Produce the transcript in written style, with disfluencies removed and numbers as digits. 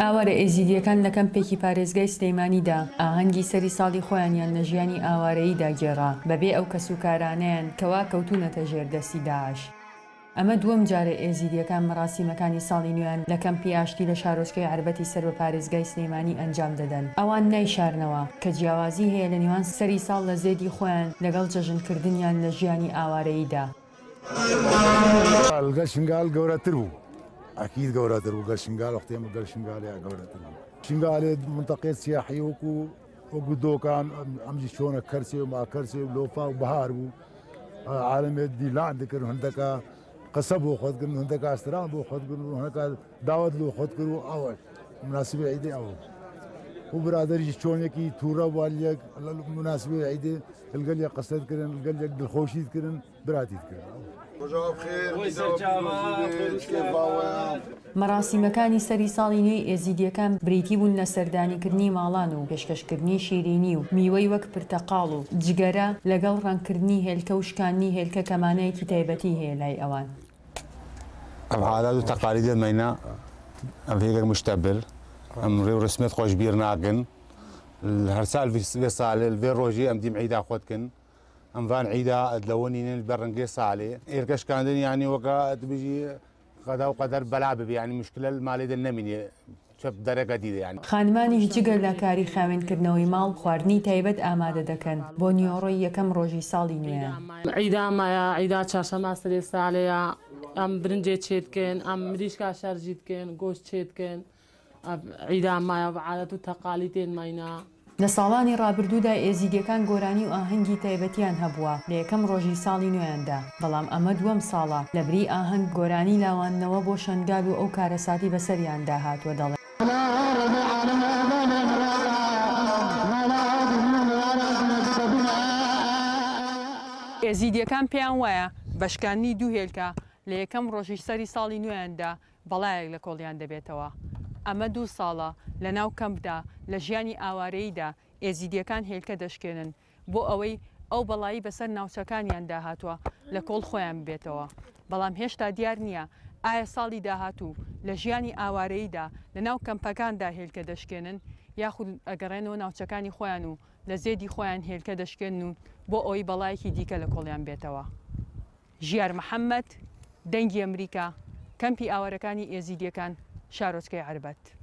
ئاوارە ئێزیدییەکان لە کەمپێکی پارێزگای سلێمانیدا ئاهەنگی سەری ساڵی خۆیانیان لە ژیانی ئاوارەییدا گێڕا، بەبێ ئەو کەسوکارانەیان کەوا کەوتوونەتە ژێر دەستی داعش. ئەمە دووەم جارە ئێزیدییەکان مەراسیمەکانی ساڵی نوێیان لە کەمپی ئاشتی لە شارۆچکەی عەربەتی سەر بە پارێزگای سلێمانی ئەنجام دەدەن. ئەوان نایشارنەوە کە جیاوازی هەیە لە نێوان سەری ساڵ لە زێدی خۆیان لەگەڵ جەژنکردنیان لە ژیانی ئاوارەییدا. گەل شنگال گەورەتر بوو ئەکید گەورەتر بوو گەل شنگال وەختی ئێمە گەل شنگالێ گەورەتر بوو شنگالێ منتەقێ سیاحی وەکو وەکو دۆکان ئەمجی چۆنە کەرسێ و ماکەرسێ و لۆفا و بەهار بوو عالەمێ دیلان دکرد هەندەکە قسە بۆ خۆت کردن هەندەکە ئەستران بۆ خۆت کردن و هەندەکە داوەت لۆ خۆت کرد و ئەوە مناسبی عیدێ ئەوە و برادەریش چۆنێکی تووڕە بووە لەک مناسبی عیدێ لەگەل یەک قسەت کردن لەگەل یەک دڵخۆشیت کردن براتیت کردن. مەراسیمەکانی سەری ساڵی نوێی ئێزیدییەکان بریتی بوون لە سەردانیکردنی ماڵان و پێشکەشکردنی شیرینی و میوەی وەک پرتەقاڵ و جگەرە لەگەڵ ڕەنگکردنی هێلکە و شکاندنی هێلکە کە مانایەکی تایبەتی هەیە لای ئەوان. ئەم عادات و تەقالیدێ مەینە ئەم هێگەک مشتەبر ئەم ڕێ و ڕسمێت خوەش بیر ناکن هەر سال ڤێ سالێ ڤێ ڕۆژی ئەم دیم عیدا خوەت کن ئەم ڤان عیدا ئەدلەوەنینن بە ڕەنگێ سالێ ئێرکە شکاندن یانی وەکە ئەتبژی قەدا و قەدەر بەلا ببێ یانی مشکلە مالێ دە نەمینێ چەپ دەرەگە دیدە یانی. خانمانیش جگە لە کاری خاوێنکردنەوەی ماڵ، خواردنی تایبەت ئامادە دەکەن بۆ نیوەڕۆی یەکەم ڕۆژی ساڵی نوێیان. عیدا مایە عیدا چارشەما سەرێ سالێیە ئەم برنجێ چێدکەن ئەم مریشکا شەرجی دکەن گۆشت چێدکەن عیدا مایە و عادەت و تەقالیدێن ماینا. لە ساڵانی ڕابردوودا ئێزیدیەکان گۆرانی و ئاهەنگی تایبەتیان هەبووە لە یەکەم ڕۆژی ساڵی نوێیاندا، بەڵام ئەمە دووەم ساڵە لەبری ئاهەنگ گۆرانی لاواندنەوە بۆ شەنگال و ئەو کارەساتی بەسەریاندا هاتووە دەڵێن. ئێزیدیەکان پێیان وایە بە شکاندنی دوو هێلکە لە یەکەم ڕۆژی سەری ساڵی نوێیاندا بەڵایەک لە کۆڵیان دەبێتەوە. ئەمە دوو ساڵە لە ناو کەمپدا لە ژیانی ئاوارەییدا ئێزیدییەکان هێلکە دەشکێنن بۆ ئەوەی ئەو بەڵایی بەسەر ناوچەکانیاندا هاتووە لە کۆڵ خۆیان ببێتەوە. بەڵام هێشتا دیار نییە ئایا ساڵی داهاتوو لە ژیانی ئاوارەییدا لە ناو کەمپەکاندا هێلکە دەشکێنن یاخود ئەگەڕێنەوە ناوچەکانی خۆیان و لە زێدی خۆیان هێلکە دەشکێنن و بۆ ئەوەی بەڵایەکی دیکە لە کۆڵیان بێتەوە. ژیار محەمەد، دەنگی ئەمریکا، کەمپی ئاوارەکانی ئێزیدییەکان، شارۆچکەی عەربەت.